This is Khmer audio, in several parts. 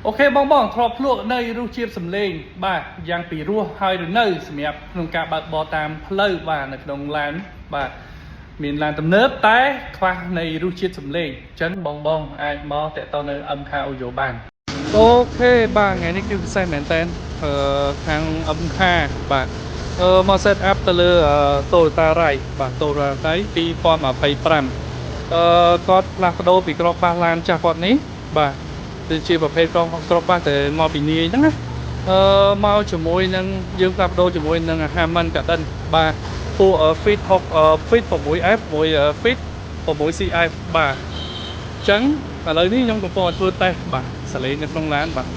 OK បងបងធ្លាប់ភ្លក់នៅរសជាតិសំឡេងបាទយ៉ាងពីរោះហើយឬនៅសម្រាប់ក្នុងការបើកបរតាមផ្លូវបាទនៅក្នុងឡានបាទមានឡានទំនើបតែខ្វះនៃរសជាតិសំឡេងអញ្ចឹងបងបងអាចមកតាក់ទងនៅ MK Audio បាន។ OK បាទថ្ងៃនេះគឺពិសេសមែនតើអឺខាង MK បាទអឺមក set up ទៅលើ Toyota Raize បាទ Toyota Raize 2025អឺគាត់ផ្លាស់ប្ដូរពីក្របបាសឡានចាស់គាត់នេះបាទគឺជាប្រភេទក្របបាសតែមកពីនាយហ្នឹងណាអឺមកជាមួយនឹងយើងផ្លាស់ប្ដូរជាមួយនឹង Harman Kardon បាទពួក Fit 6 Fit 6F មួយ Fit 6CF បាទអញ្ចឹងឥឡូវនេះខ្ញុំកំពុងតែធ្វើតេស្តបាទសលេងនៅក្នុងឡានបាទ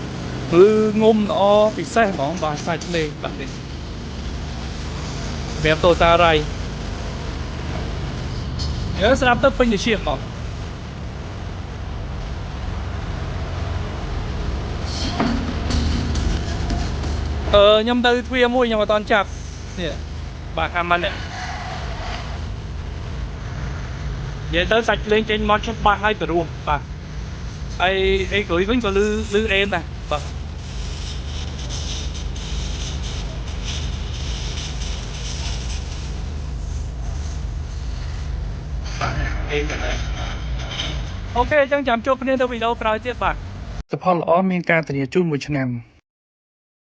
គឺងុំល្អពិសេសហ្មងបាទសាច់ភ្លេងបាទនេះសម្រាប់ Toyota Raize យើស្រាប់ទៅពេញទៅជាហ្មងអឺខ្ញុំទៅទ្វារមួយខ្ញុំអត់តន់ចាប់នេះបាទហាមិននេះនិយាយទៅសាច់ភ្លេងចេញមកច្បាស់ហើយព្រោះបាទហើយអីក្រួយវិញក៏លឺលឺអេមដែរបាទបាទអេមដែរ។ OK អញ្ចឹងចាំជួបគ្នានៅវីដេអូក្រោយទៀតបាទផលល្អមានការធានាជូនមួយឆ្នាំ។